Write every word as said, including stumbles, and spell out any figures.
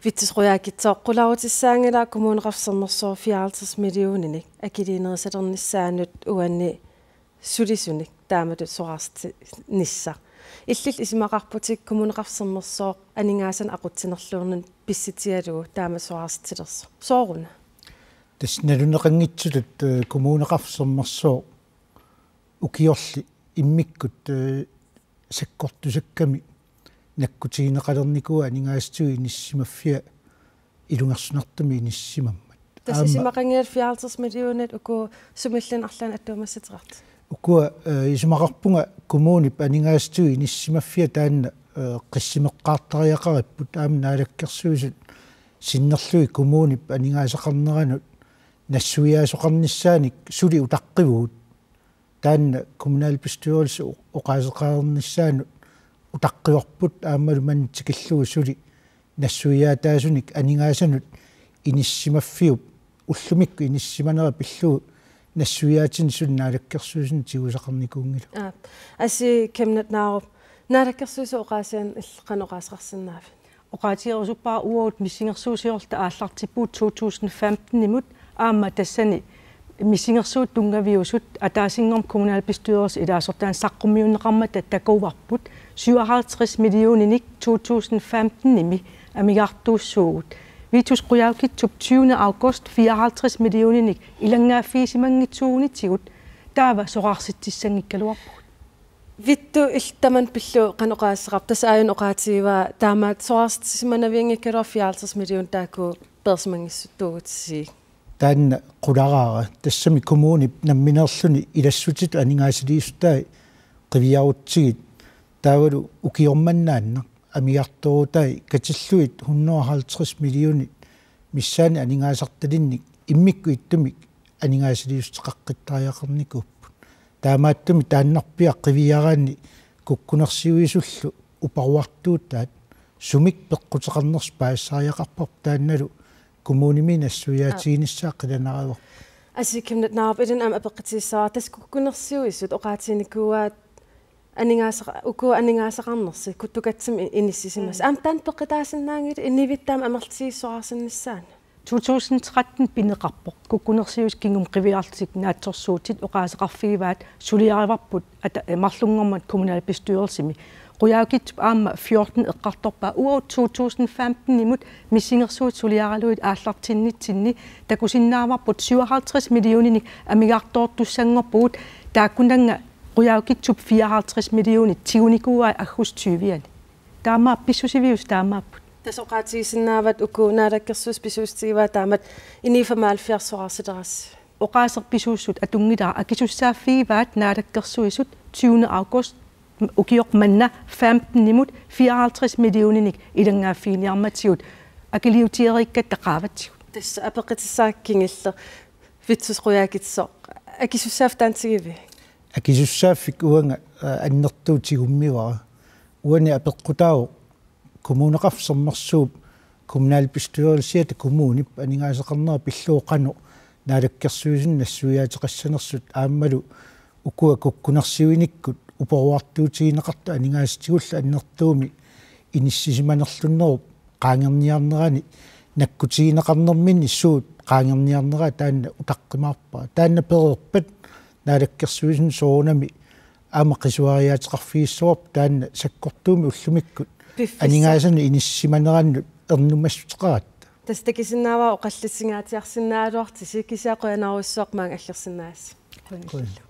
Vittus Qujaukitsoq, qularutissaanngilaq Kommuneqarfik Sermersooq fireoghalvtreds millioninik akiliinerisalernissaanut uani sulisunik taamatut soraartinissaq. Illillu isumaqarputit Kommuneqarfik Sermersooq aningaasanik aqutsinerluunniit pissutigalugu taamatut soraartitsilersoq. Sooruna? Tassa naluneqanngitsutut, eh, Kommuneqarfik Sermersooq ukiorli immikkut, eh, sakkortusakkami nakkutigineqalernikuuaa aningaasatigut inissisimaffia ilungersunartumik inissisimammat. Tassa aamma isumaqanngilaq fireoghalvtreds millionit, uku sumilluunniit arlaannik attuumassuteqartut? Ukua, eh, isumaqarpunga kommunip aningaasatigut inissisimaffia taanna, eh, qissimeqqaartariaqaripput, aamma Naalakkersuisut sinnerlugit kommunip aningaasaqarneranut nassuiaasoqarnissaanik suli utaqqivugut. Taanna kommunalbestyrelsi o-, oqaaseqarnissaanut utaqqivarput, aammalu manna tikillugu suli nassuiaataasunik aningaasanut inissisimaffiup ullumikkut inissisimanera pillugu nassuiaatinik suli Naalakkersuisuni tigusaqarnikuunngilaq. Aap. Asi Kemnat Naarup, Naalakkersuisut oqaasianik illit qanoq oqaaseqarsinnaavit? Oqaatigerusuppara uagut missingersuusiorluta aallartippugut to tusind femten-imut, aamma tassani missingersuutit tunngaviusut ataasinngormat kommunalbestyrelsip ilaasortaanut saqqummiunneqarmata takuvarput syvoghalvtreds millioninik to tusind femten-imi amigartuussuugut. Vittus Qujaukitsup tyvende august fireoghalvtreds millioninik ilanngaaffigisimanngitsuunitigut, taava soraarsitsissanngikkaluarpugut. Vittus, illit tamanna pillugu qanoq oqaaseqarpit? Tassa aajuna oqaatigivaa taamaattoq soraarsitsisimannavianngikkaluarpoq, fireoghalvtreds million taakku peersimanngitsutut tuugutissigik. Taanna qularaara, tassami kommunip nammineerluni ilassutitut aningaasaliissutai qiviarutsigit, taavalu ukioq manna naak amigartoorutai katillugit hundrede og halvtreds millionit missaanni aningaasartalinnik immikkut ittumik aningaasaliissuteqaqqittariaqarnikuupput. Taamaattumik taannarpiaq qiviaraanni kukkunersiuisullu uparuartuutaat sumik peqquteqarnersut paasisariaqarparput, taannalu kommunimi nassuiaatiginissaa qilanaarivarput. Asi Kemnat Naarup, ilinnut aamma apeqqutigissavara, tassa kukkunersiuisut oqaatiginikuuaat aningaasaqa-, uku aningaasaqarnersut kuttukatsimik inissisimasut. Mm. Aamma taanna peqataasinnaanngilaq, inuit taama amerlatigisut soraarsinnissaannut? To tusind tretten pineqarpoq. Kukkunersiuisut kingumut qiviarlutik naatsorsuutit oqaaseqarfigivaat, suliarivarput ata-, eh, marlunngormat kommunalbestyrelsimi. Qujaukitsup aamma fjorten eqqartorpaa. Uagut to tusind femten-imut missingersuutit suliaralugit aallartinnitsinni takusinnaavarput syvoghalvtreds millioninik amigartoortussanngorpugut, taakkunannga Qujaukitsup fireoghalvtreds millionit tigunikuuai aggustip tyve-ani. Taamaappoq, pissusiviusut taamaapput. Tassa oqaatigisinnaavat uku Naalakkersuisut pisuussutigivaat taamatut inuit femoghalvfjerds soraarsilerassi. Oqaaseq pisuussut atunngilara, akisussaaffigivaat Naalakkersuisut tyvende august ukioq manna femten-imut fireoghalvtreds millioninik ilanngaaffiiniarmatigut akiliutigereerikkatta qaavatigut. Tassa apeqqutissara kingulleq. Vittus Qujaukitsoq, akisussaaffik taanna tigivit? Akisussaaffik uanga, aa, annertuumik tigummivara. Uani apeqqutaavoq Kommuneqarfik Sermersuup kommunalbestyrelsiata kommunip aningaasaqarnera pillugu qanoq Naalakkersuisuni nassuiaateqassanersut aammalu ukua kukkunersiuinikkut uparuartuutigineqartut aningaasatigullu annertuumik inissisimanerlunnerup qaangerniarnerani nakkutigineqarnerminni suut qaangerniarneraa taanna utaqqimaarpara. Taanna pereerpat Naalakkersuisuni soorunami aamma qisuariaateqarfigissavarput, taanna sakkortuumik ullumikkut piffissaq aningaasanut inissisimanerannut ernumassuteqaratta. Tassa takusinnaavara oqallisingaatsiarsinnaagaluartusi, kisianni qujanarujussuaq maanga aggersinnaasasi. Qujanaq.